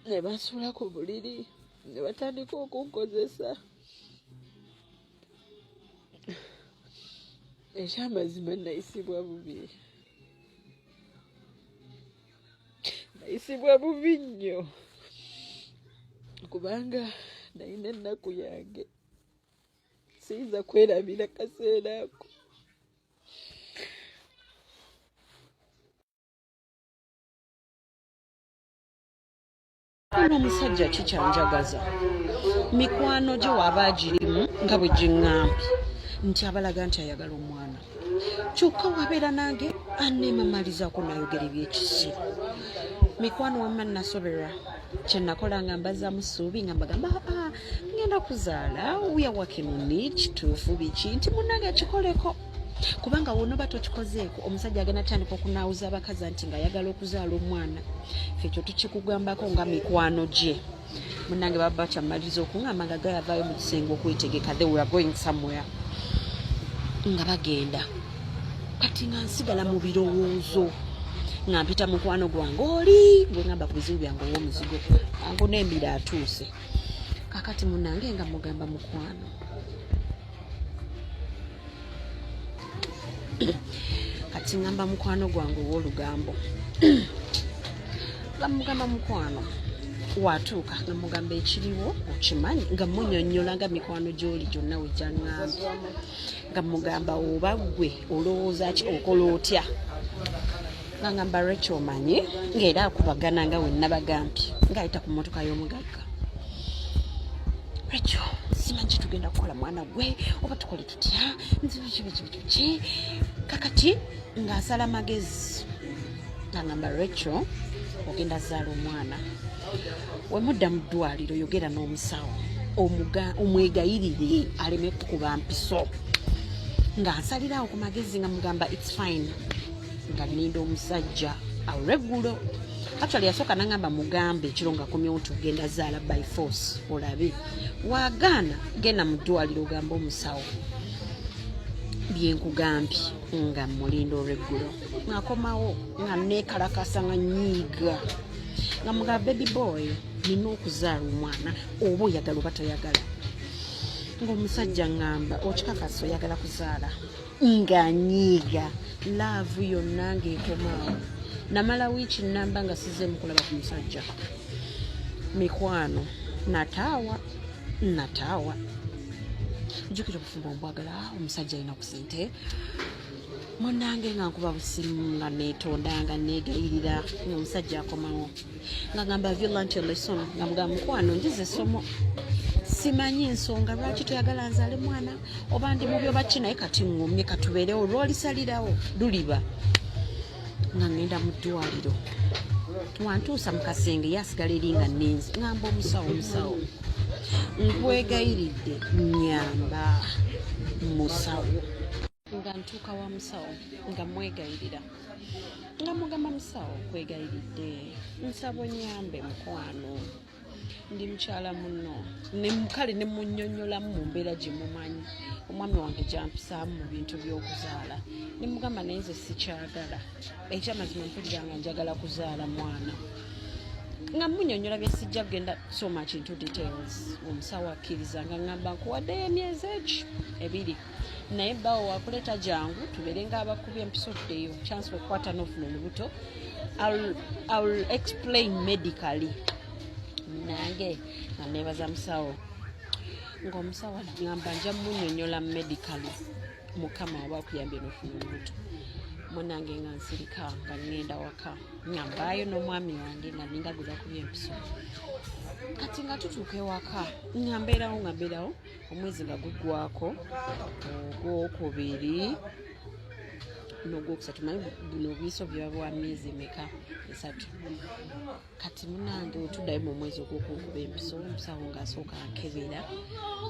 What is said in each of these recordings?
Ne bansuula ku buliri ne batandika okunkozesa. Ekyamazima nayisibwa bubi, nayisibwa bubi nnyo kubanga nalina ennaku yange, siyinza kwerabira kaseera ako. Ono omusajja kikyanjagaza mikwano gye waaba agirimu nga bwe giŋŋambye nti abalaga nti ayagala omwana, kyokka wabeera nange aneemamalizako nayogera ebyekisiru. Mikwano wamma nasoberwa, kye nakola nga mbazaamu ssuubi nga mbagamba ah, ngenda kuzaala, we are working on it, kituufu biki nti munnange akikoleko, kubanga wonoba tokikozeeko omusajja agenda tandika okunaawuza abakazi nti ng'ayagala okuzaala omwana. Ffe ekyo tukikugambako nga mikwano gye. Munnange baba bakyamaliriza okungamba nga gayavaayo mu kisenge okwetegeka, they were going somewhere, nga bagenda. Kati nga nsigala mu birowoozo nga mpita mukwano gwange oli gwe ngamba ku bizibu byange ow'omuzigo angu n'embira atuuse kakati. Munnange nga mugamba mukwano, kati ngamba mukwano gwange ow'olugambo, nga mugamba mukwano watuuka, nga mugamba ekiriwo okimanyi, nga munyonyola nga mikwano gy'oli gyonna wegyaŋŋambye, nga mugamba oba ggwe olowooza ki, okola otya? Nga ngamba Rachel omanyi ng'era akubagana nga wennabagambye ng'ayita ku mmotoka y'omugagga. Rachel, simanyi kyetugenda kukola mwana gwe, oba tukole tutya, nzibikibikibiki. Kakati ng'asala magezi nga ngamba Rachel ogenda zaala omwana, wemudda mu ddwaliro yogera n'omusawo omwegayirire aleme kukuba mpiso. Nga nsalirawo ku magezi nga mugamba it's fine, nga nninda omusajja olweggulo. Actually yasooka nangamba mugambe ekiro nga komyewo nti ogenda zaala by force, olabe wagaana genda mu ddwaliro ogambe omusawo byenkugambye. Nga mulinda olweggulo ng'akomawo nga neekalakasa nga nyiiga nga mugamba baby boy nina okuzaala omwana oba oyagala oba toyagala. Ng'omusajja ŋŋamba okikakasa oyagala kuzaala, nga nyiiga love yonna ng'ekomaawo. Namala wiiki nnamba nga sizeemu kulaba ku musajja. Mikwano nataawa nataawa, jjukira obufumbo mbwagala, omusajja alina ku sente. Munange nga nkuba busimu nga neetonda nga neegayirira ng'omusajja akomawo nga ngamba have you learnt your lesson? Nga mugamba mukwano njize essomo, simanyi nsonga lwaki toyagala nzaale mwana, oba ndi mubi oba ki, naye kati ŋŋumye katubeerewo lw'olisalirawo luliba. Nga ŋŋenda mu ddwaliro, wantuusa mu kasenge yasigala eri nga nninze, ŋŋamba omusawo, omusawo nkwegayiridde nyamba musawo. Nga ntuuka wa musawo nga mwegayirira nga mugamba musawo kwegayiridde nsaba onyambe mukwano, ndi mukyala muno. Kale ne munyonyolamu mu mbeera gye mumanyi omwami wange gyampisaamu mu bintu by'okuzaala, ne mugamba naye nze sikyagala, ekyamazima mpulira nga njagala kuzaala mwana, nga munyonyola bye sijja kugenda so much into details. Omusawo akkiriza nga ngamba nkuwaddeyo emyezi egi 2, naye bbaawo wakuleeta jangu tubeere ng'abakubye empiso ddeyo, chance okukwata n'ofuna olubuto. I'll explain medically. Nange nga neebaza musawo ng'omusawo ngamba nja munyonyola medically, mukama waba akuyambye n'ofuna olubuto. Munange nga nsirika nga ŋŋenda waka nga mbaayo n'omwami wange nga ninga gwe bakubye empiso. Kati nga tutuuka ewaka nga mbeerawo nga mbeerawo omwezi nga guggwako ogwokubiri n'ogwokusatu, manyi buno obuyiso byaba bwa myezi emeka? 3. Kati munange wetuddayo mu mwezi ogwokunkuba empiso, omusawo ng'asooka ankebera,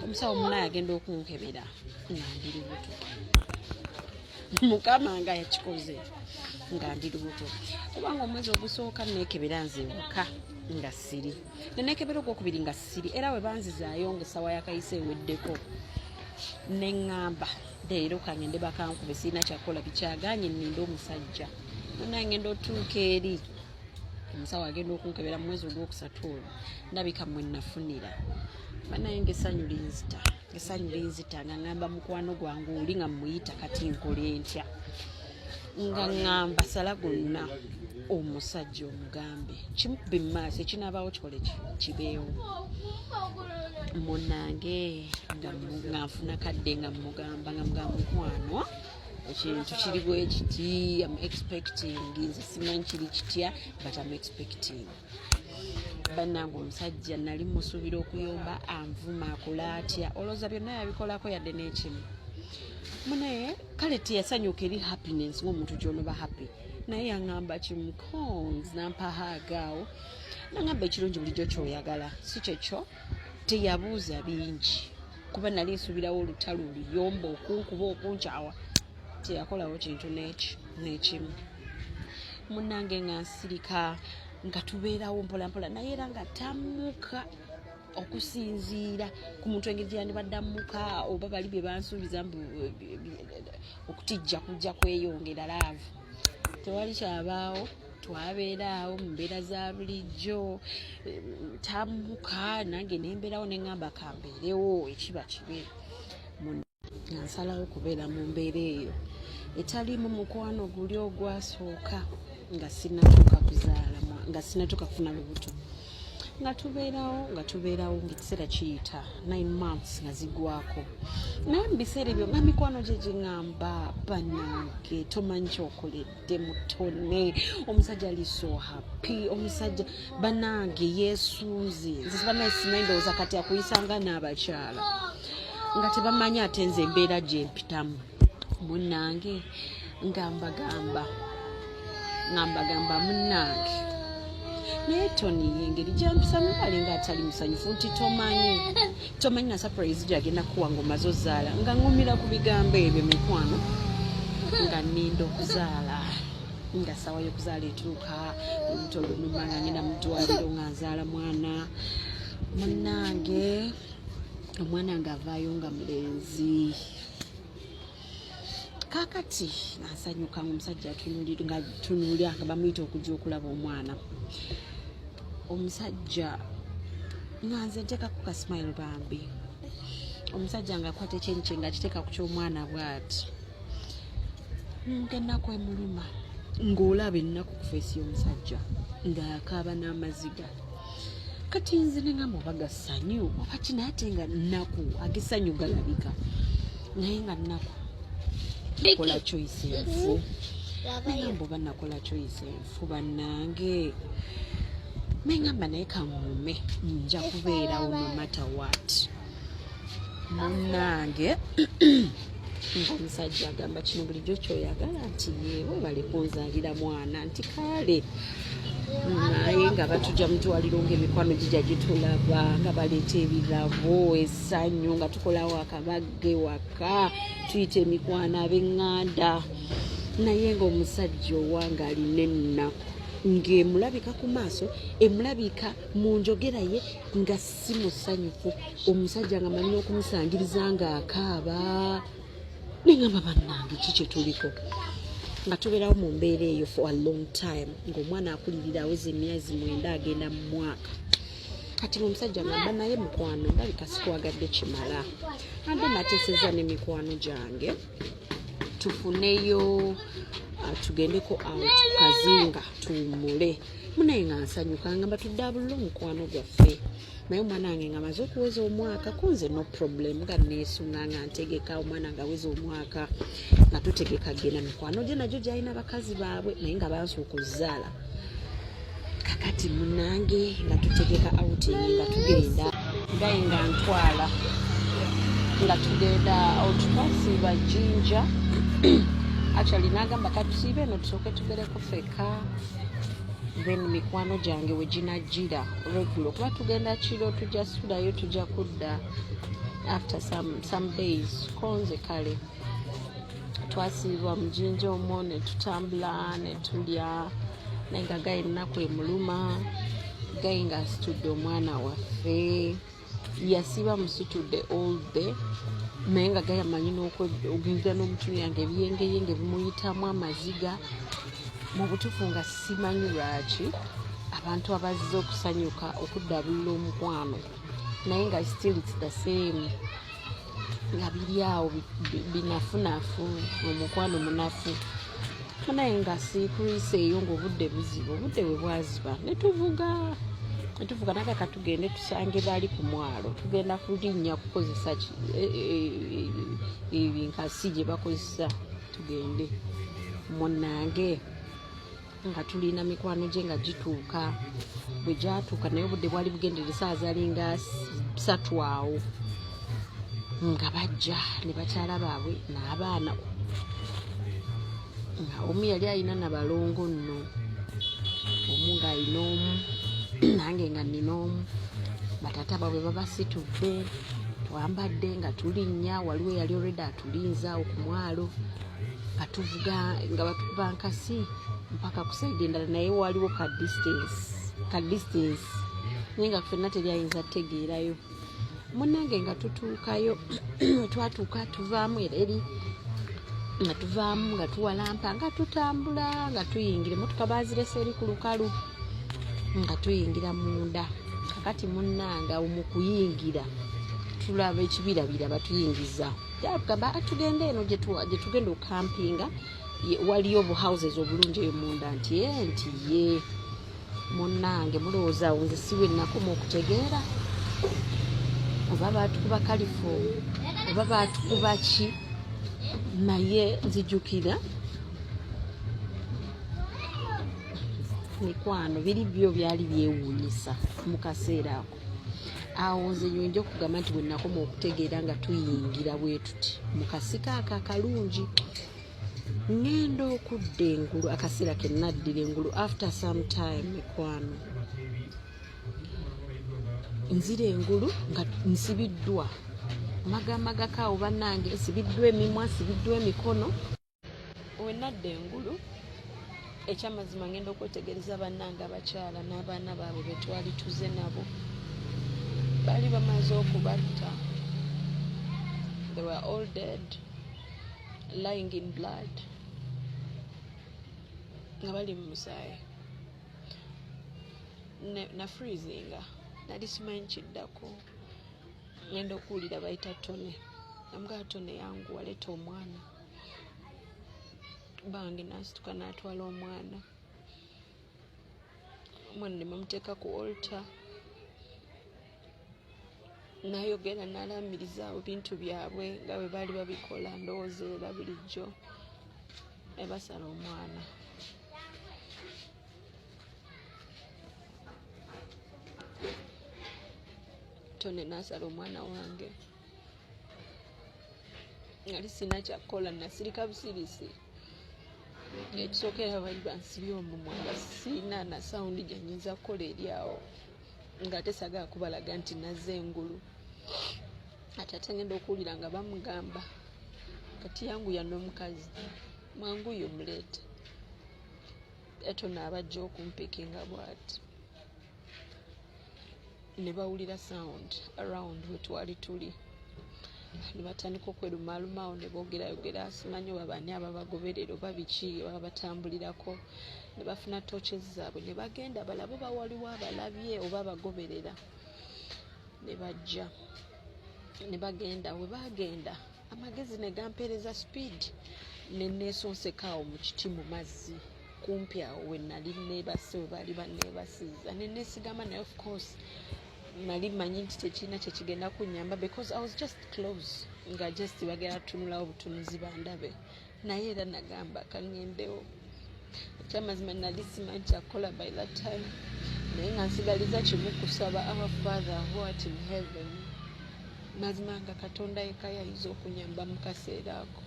omusawo munaye agenda okunkebera nga ndi lubuto. Mukama nga yakikoze nga ndi lubuto, kubanga omwezi ogusooka neekebera nze ewaka nga siri, nenekebera ogwokubiri nga siri, era we banzizaayo nga essaawa yakayise eweddeko, neŋŋamba leero kangende bakankube, sirina kyakukola bikyaganye nninde omusajja. Munaye ngenda otuuka eri Omusawo agenda okunkebera mu mwezi ogwokusatu, olwo ndabika mwe nafunira. Banaye, ngaessanyu linzita, essanyu linzita, nga ŋŋamba mukwano gwange oli, nga muyita, kati nkole ntya? Nga ŋŋamba sala gonna omusajja omugambe kimukube mu maaso, ekinaabaawo kikole kibeewo. Munange, nga nfuna kadde, nga mugamba, nga mugamba, mukwano, ekintu kiri bwe kiti, am expecting, nze simanyi kiri kitya, but am expecting. Bannange, omusajja nali musuubira okuyomba, anvuma, akola atya, olowooza byonna yabikolako yadde n'ekimu. Munaye kale teyasanyuka eri happiness ng'omuntu gyonoba happy, naye yaŋŋamba kimu, congs, nampa hug awo, naŋŋamba ekirungi bulijjo kyoyagala si kyekyo. Teyabuuza bingi, kuba nali nsuubirawo olutalo, oluyomba, okunkuba, okunkyawa. Teyakolawo kintu n'ekimu. Munnange, nga nsirika, nga tubeerawo mpolampola, naye era nga tammuka okusinziira ku muntu engeri gyeyandibadde ammuka, oba bali bye bansuubiza mbu okutijja kujja kweyongera love. Tewali kyabaawo, twabeera awo mu mbeera za bulijjo, tammuka, nange nembeerawo, neŋŋamba kambeerewo, ekiba kibe. Nga nsalawo kubeera mu mbeera eyo etaliimu mukwano guli ogwasooka, nga sinatuuka kuzaala, nga sinatuuka kufuna lubuto. Nga tubeerawo, nga tubeerawo, ngaekiseera kiyita, 9 months nga zigwako. Naye mu biseera ebyo nga mikwano gye giŋŋamba, bannange, tomanyi kyokoledde mutone, omusajja ali so happy, omusajja bannange yeesunze. Nze banaye simanyi, ndowooza kati akuyisanga n'abakyala nga tebamanyi, ate nze embeera gye mpitamu. Munnange, nga mbagamba, nga mbagamba, munnange, naye Tony engeri gyampisamu alinga atali musanyufu, nti tomanyi, tomanyi na surprise gyagenda kuwa nga omaze ozaala. Nga ŋŋumira ku bigambo ebyo, mikwano, nga nninda okuzaala. Nga ssaawa y'okuzaala etuuka, olubuto olunuma, nga ngenda mu ddwaliro, nga nzaala mwana. Munnange, omwana ng'avaayo nga mulenzi. Kaakati nga nsanyuka, nga omusajja nga tunuulira, nga bamuyita okujja okulaba omwana. Omusajja nga nze nteekako ka smile bambi, omusajja nga akwata ekyenyi kye nga akiteeka ku ky'omwana bw'ati, nga ennaku emuluma, ng'olaba ennaku ku face y'omusajja, ng'akaaba n'amaziga. Kati nze neŋamba oba gasanyu oba ki, naye ate nga nnaku, agesanyu galabika, naye nga nnaku. Kola choice enfu, neŋamba oba nakola choice enfu. Bannange, neŋamba naye kaŋŋume, nja kubeerawo no matter what. Munnange, ng'omusajja agamba, kino bulijjo kyoyagala, nti yeewe bali kunzaalira mwana, nti kale. Naye nga batujja mutwaliro, ngaemikwano gijja gitulaba, nga baleeta ebirabo, essanyu, nga tukolawo akabagge waka, tuyita emikwano, ab'eŋŋanda. Naye ng'omusajja owange alina ennaku, ng'emulabika ku maaso, emulabika mu njogera ye, nga si musanyufu. Omusajja nga manyi okumusangiriza ng'akaaba. Neŋamba, bannange, ki kye tuliko? Nga tubeerawo mu mbeera eyo for a long time, ng'omwana akulirira, aweza emyezi 9, agenda mu mwaka. Kati omusajja ngamba, naye mukwano, ndabika sikwagadde kimala, ate nateeseza n'emikwano gyange tufuneyo, tugendeko out kazinga tuwummule. Munaye nga nsanyuka, ngamba tuddaabulule omukwano gwaffe, naye omwana wange nga maze okuweza omwaka, kunze no problem. Nga neesunga, nga ntegeka, omwana nga aweza omwaka, nga tutegeka genda. Mikwano gye nagyo gyalina bakazi baabwe, naye nga bansooka ozaala. Kakati munange, nga tutegeka outing, nga tugenda, gaye nga ntwala, nga tugenda out, twasiiba Jinja actually. Nagamba katusiibe eno, tusooke tugereko feka, then mikwano gyange we ginajjira regular, kuba tugenda kiro, tujja sulayo, tujja kudda after some days. Konze kale twasiibwa mu Jinja omwo, ne tutambula, ne tulya, naye nga gaye ennaku emuluma. Gaye nga asitudde omwana waffe, yasiba musitudde all day, naye nga gaye amanyi n'okugenda n'omutunira, nga ebyengeyenge bimuyitamu amaziga. Mu butuufu nga simanyi lwaki. Abantu abazze okusanyuka, okuddabulula omukwano, naye nga still it's the same, nga biri awo binafunafu, omukwano munafu. Naye nga siikuriisa eyo, ngaobudde buziba. Obudde bwe bwaziba, netuvuga naga katugende tusange bali ku mwalo. Tugenda kulinnya kukozesa enkasi gye bakozesa, tugende. Munange, nga tulina mikwano gye nga gituuka. Bwe gyatuuka, naye obudde bwali bugendere, esaawa zalinga 3 awo, nga bajja ne bakyala baabwe n'abaana, nga omu yali alina nabalongo nno, omu ng'alina omu, nange nga nina omu. Bataata baabwe babasitudde, twambadde nga tulinnya. Waliwo eyali already atulinze awo ku mwalo, nga tuvuga, nga batukuba nkasi mpaka ku side endala, naye waliwo ka distance, naye nga ffenna teri ayinza kutegeerayo. Munnange, nga tutuukayo, twatuuka, tuvaamu era eri, nga tuvaamu, nga tuwalampa, nga tutambula, nga tuyingira. Emotoka bazirese eri ku lukalu, nga tuyingira munda. Kakati munnange, awo mu kuyingira tulaba ekibirabira, batuyingiza, gamba tugende eno gye tugenda okukampinga, waliyo obuhouses obulungi eyo munda. Nti ye, nti ye. Munnange, mulowooza awo nze si we nakoma okutegeera oba baatukuba chloroform oba baatukuba ki? Naye nzijukira, mikwano, biri byo byali byewuunyisa mu kaseera ako. Awo nze nyinja okugamba nti bwe nakoma okutegeera nga tuyingira bwe tuti mu kasika ako akalungi. Ŋŋenda okudda engulu, akaseera ke naddira engulu after some time, mikwano, nzira engulu nga nsibiddwa magamagako awo. Bannange, nsibiddwa emimwa, nsibiddwa emikono. We nadda engulu, ekyamazima ngenda okwetegereza, bannange, abakyala n'abaana baabwe be twali tuze nabo baali bamaze okubatta. They were all dead, lying in blood, nga bali mu musaayi. Na freezinga, nali simanyi kiddako. Ngenda okuwulira bayita Tone. Namugamba, "Tone, yangu, waleeta omwana bange." Nasituka n'atwala omwana. Omwana ne bamuteeka ku altar, nayogera, nalamiriza awo bintu byabwe nga bwe baali babikola, ndowooza era bulijjo ne basala omwana. Tone nasala omwana wange. Nali sina kyakukola, nasirika busirisi. Ekisookera, bali bansibye omumwa, nga siina na sound gyenyinza kukola eri awo, ng'ate sagala kubalaga nti nazza engulu. Ate ate ngenda okuwulira nga bamugamba, "Kati yanguya n'omukazi, mwanguye omuleete." Eto naabajja okumpikinga bw'ati, ne bawulira sound around we twali tuli, ne batandika okwerumaalumaawo, ne boogerayogera, simanyi oba baani ababagoberera oba biki oba batambulirako. Ne bafuna torches zaabwe, ne bagenda balabe oba waliwo abalabye oba abagoberera. Ne bajja, ne bagenda. We baagenda, amagezi ne gampeereza speed, ne neesonseka awo mu kiti mu mazzi kumpi awo we nali neebase, we baali banneebasizza, ne neesigama. Naye of course nali mmanyi nti tekirina kyekigenda kunnyamba because I was just close, nga just bagenda tutunulawo butunuzi bandabe. Naye era nagamba kaŋŋendewo. Ekyamazima nali simanyi kyakukola by that time, naye nga nsigaliza kimu, kusaba "Our Father who art in heaven". Mazima nga Katonda yekka yayinza okunyamba mu kaseera ako.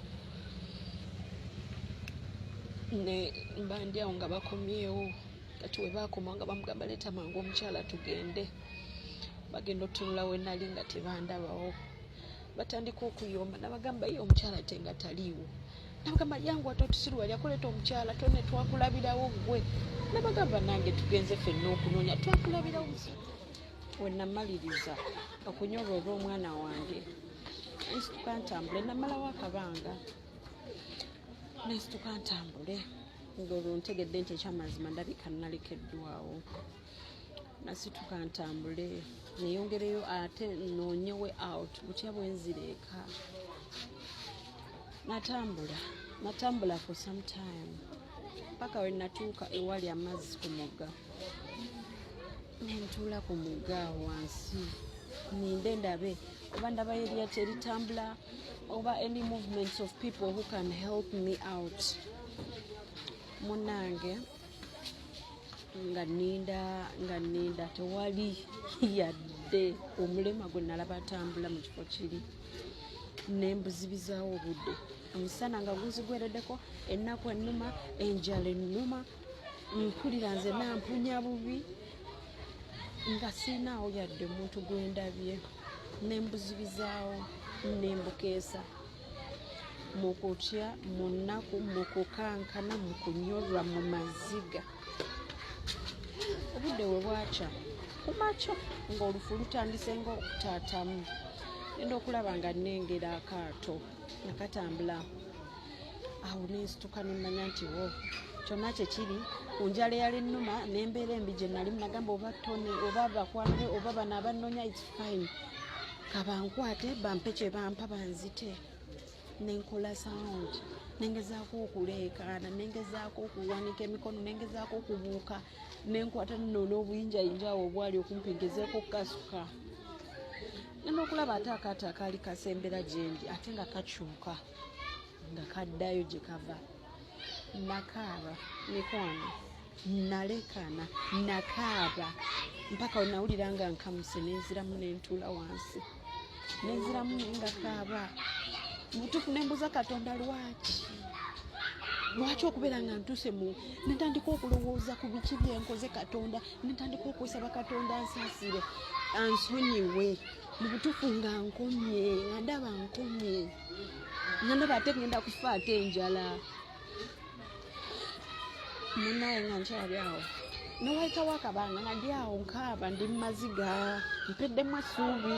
Ne mba ndi awo nga bakomyewo. Kati we baakoma nga bamugamba, "Leeta mangu omukyala tugende." Bagenda otutunula we nali nga tebandabawo, batandika okuyomba. Nabagamba, "Ye omukyala te nga taliiwo?" Nabagamba, "Yangu, ate otusiruwali akuleeta omukyala. Tone, twakulabirawo gwe." Nabagamba, "Nange tugenze ffenna okunoonya, twakulabirawo." We namaliriza okunyolwa omwana wange, nsituka ntambule. Namalawo akabanga, nensituka ntambule. Ng'olwo ntegedde nti ekyamazima ndabika nalekeddwawo. Nasituka ntambule neyongereyo ate noonye way out, butya bwenzira eka. Natambula, natambula for some time paka we natuuka ewali amazzi ku mugga. Nentuula ku mugga awo wansi ninde ndabe oba ndabayo eryato eritambula oba any movements of people who can help me out. Munange nga ninda, nga ninda, tewali yadde omulema gwe nalaba atambula mu kifo kiri. Nembuzibizaawo obudde, omusana nga gunzigwereddeko, ennaku ennuma, enjala ennuma, mpulira nze nampunya bubi nga siinaawo yadde omuntu gwendabye. Nembuzibizaawo, nembukeesa mu kutya, mu nnaku, mu kukankana, mu kunyolwa, mu maziga. Obudde we bwakya ku makya ng'olufu lutandise ng'okutaatamu, ngenda okulaba nga nnengera akaato nga katambula. Awo nensituka nemmanya nti wo kyonna kyekiri ku njala eyali ennuma n'embeera embi gye nali nagamba, oba tone oba bakwano be oba bano abannonya, it's fine, kabankwate bampe kye bampa banzite. Nenkola sound, nengezaako okuleekaana, nengezaako okuwanika emikono, nengezaako okubuuka, nenkwata nno n'obuyinjayinja awo obwali okumpi ngezeeko okukasuka. Ngenda okulaba ate akaato akaali kasembera gyendi ate nga kakyuka nga kaddayo gye kava. Nakaaba mikwano, nalekaana, nakaaba mpaka we nawulira nga nkamuse, nenziramu nentuula wansi, nenziramu nga kaaba. Mubutuufu nembuuza Katonda, lwaki, lwaki okubeera nga ntuuse mu nentandika okulowooza ku biki byenkoze Katonda, nentandika okwesaba Katonda ansaasire, ansonyiwe. Mu butuufu nga nkomye, nga ndaba nkomye, nga ndaba ate ngenda kufa ate enjala. Munaye nga nkyali awo, newayitawo akabanga nga ndi awo nkaaba, ndi mumaziga, mpeddemu essuubi.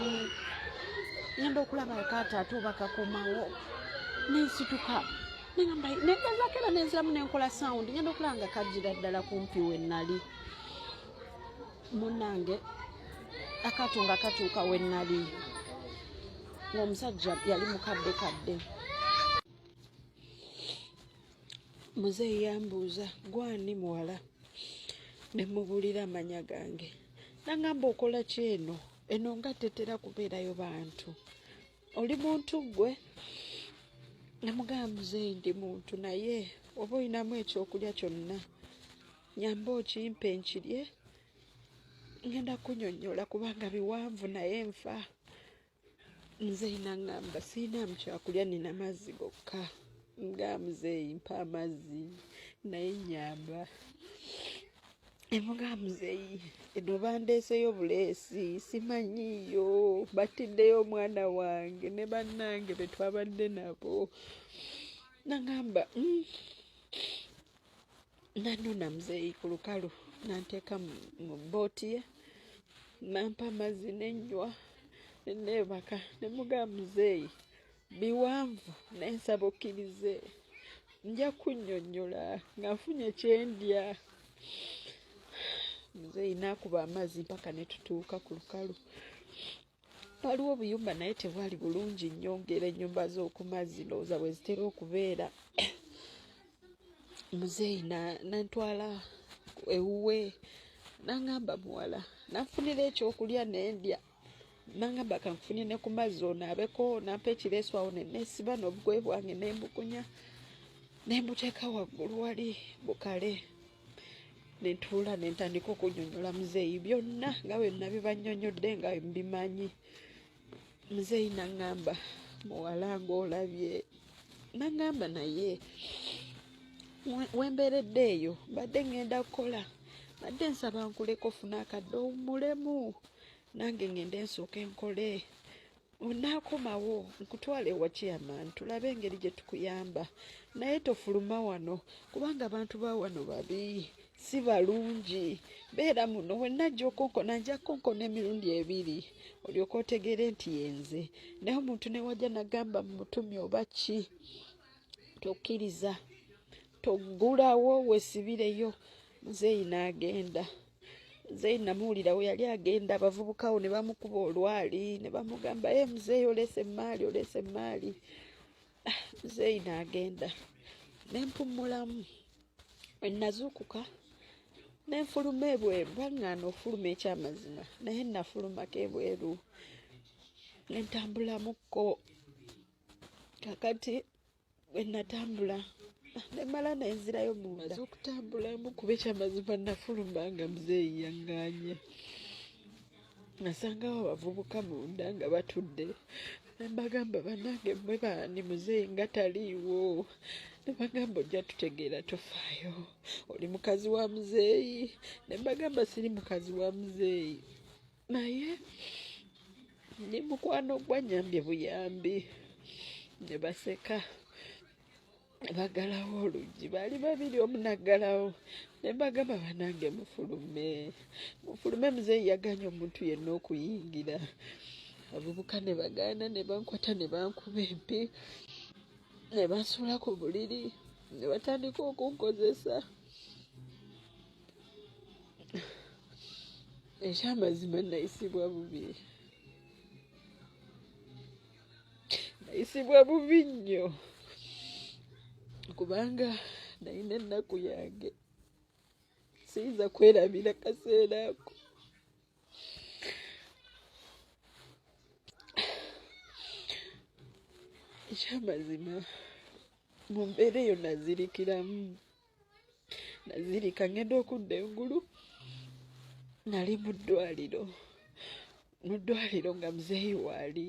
Ngenda okulaba akaato ate oba kakomawo, nensituka, nengamba nengezaako era nenziramu nenkola sound. Ngenda okulaba nga kajjira ddala kumpi we nali. Munnange akaato nga katuuka we nali, ng'omusajja yali mukadde kadde. Muzeeyi yambuuza, "Gwani muwala?" Ne mubuulira amanya gange. Nangamba, "Okola ki eno? Eno nga tetera kubeerayo bantu. Oli muntu ggwe?" Namugamba, "Muzeeyi, ndi muntu, naye oba olinamu ekyokulya kyonna nyamba okimpe nkirye, ngenda kunyonnyola kubanga biwanvu naye nfa." Muzeeyi naŋŋamba, "Sirinaamu kyakulya, nina mazzi gokka." Nga, "Muzeeyi, mpa amazzi naye nyamba." Emugamba, "Muzeeyi, eno bandeeseyo buleesi, simanyiiyo, batiddeyo omwana wange ne bannange be twabadde nabo." Naŋŋamba, Nanona muzeeyi ku lukalu, nanteeka mu bbooti ye, nampa amazzi nennywa, neneebaka. Ne mugamba, "Muzeeyi, biwanvu naye nsaba okkirize, nja kunnyonnyola nga nfunye kyendya." Muzeeyi n'akuba amazzi mpaka ne tutuuka ku lukalu. Waliwo obuyumba naye tebwali bulungi nnyo ng'era ennyumba z'oku mazzi ndowooza bwe zitera okubeera. Muzeeyi nantwala ewuwe, nangamba, "Muwala," nanfunira ekyokulya nendya, nangamba, "Kankufunye ne ku mazzi onaabeko." Nampa ekireesu awo ne neesiba n'obugoye bwange nembukunya nembuteeka waggulu wali bukale. Nentuula nentandika okunyonyola muzeeyi byonna nga bwe nabibannyonnyodde nga mbimanyi. Muzeeyi naŋŋamba, "Muwala, ng'olabye." Naŋŋamba, "Naye wembeeredde eyo mbadde ŋŋenda kukola, mbadde nsaba nkuleka ofune akadde owummulemu, nange ŋŋende nsooke nkole, onaakomawo nkutwala ewa chairman tulabe engeri gye tukuyamba, naye tofuluma wano kubanga abantu ba wano babi, si balungi. Beera muno, wenajja okonkona nja kukonkona emirundi ebiri olyoke otegeere nti yenze, naye omuntu newajja nagamba mutumye oba ki, tokkiriza." Toggulawo, weesibireyo. Muzeeyi n'agenda. Muzeeyi namuwulira we yali agenda, abavubukawo ne bamukuba olwali ne bamugamba, "E muzeeyi, oleese emaali, oleese emaali." Ah, muzeeyi n'agenda ne mpummulamu. Bwe nazuukuka ne nfuluma ebweru, baŋŋaana okufuluma ekyamazima, naye nafulumako ebweru ne ntambulamukko. Kakati bwe natambula ne mmala ne nzirayo munda. Maze okutambulamu kuba ekyamazima nafuluma nga muzeeyi yaŋŋaanye. Nasangawo abavubuka munda nga batudde ne mbagamba, "Bannange, mmwe baani? Muzeeyi nga taliiwo." Ne bagamba, "Ojja tutegeera, tofaayo, oli mukazi wa muzeeyi." Ne mbagamba, "Siri mukazi wa muzeeyi, naye ndi mukwano gwa, nnyambye buyambi." Ne baseka ne baggalawo oluggi. Baali babiri, omu n'aggalawo. Ne mbagamba, "Bannange, mufulume, mufulume, muzeeyi yagaanye omuntu yenna okuyingira." Abavubuka ne bagaana, ne bankwata ne bankuba empi ne bansuula ku buliri ne batandika okunkozesa. Ekyamazima nayisibwa bubi, nayisibwa bubi nnyo, kubanga nalina ennaku yange, siyinza kwerabira kaseera ako. Ekyamazima mu mbeera eyo nazirikiramu, nazirika. Ngenda okudda engulu nali mu ddwaliro, mu ddwaliro nga muzeeyi waali.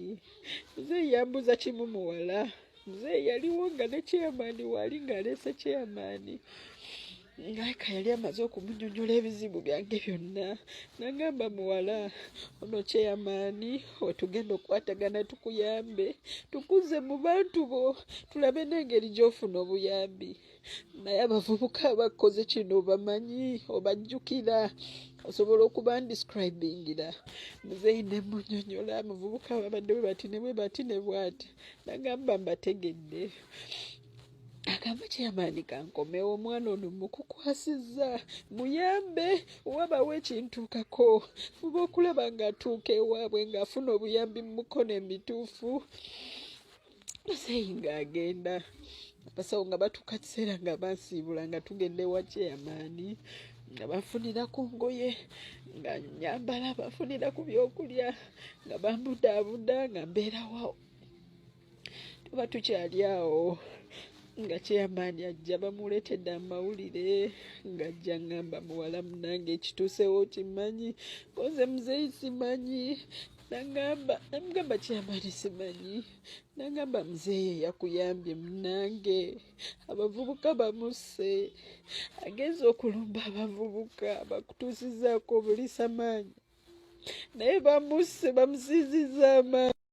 Muzeeyi yambuuza kimu, "Muwala?" Muzeeyi yaliwo nga ne chairman waali, ng'aleese chairman, ng'aka yali amaze okumunyonyola ebizibu byange byonna. Nagamba, "Muwala, ono chairman wetugenda okukwatagana tukuyambe, tukuze mu bantu bo, tulabe n'engeri gy'ofuna obuyambi. Naye abavubuka abakoze kino obamanyi? Obajjukira? Osobola okubandescribingira?" Muzeeyi ne munyonyola, abavubuka babadde bwe bati ne bwe bati ne bwati. Nagamba, "Mbategedde." Agamba chairman, "Kankomewo, omwana ono mukukwasizza, muyambe, wabawo ekintuukako fuba okulaba ng'atuuka ewaabwe ng'afuna obuyambi mu mukono emituufu." Muzeeyi ng'agenda, abasawo nga batuuka kiseera nga bansiibula, nga tugenda ewa chairman, nga banfunira ku ngoye nga nyambala, banfunira ku byokulya, nga bambudaabuda, nga mbeerawo. Tuba tukyali awo nga chairman ajja, bamuleetedde amawulire. Ng'ajja ngamba, "Muwala munange, ekituusewo kimanyi koze muzeeyi simanyi." Nagamba, namugamba, "Chairman, simanyi." Nagamba, "Muzeeyi yakuyambye munange, abavubuka bamusse, agenza okulumba abavubuka bakutuusizaako obuliisa maanyi, naye bamusse, bamusinzizza amaanyi."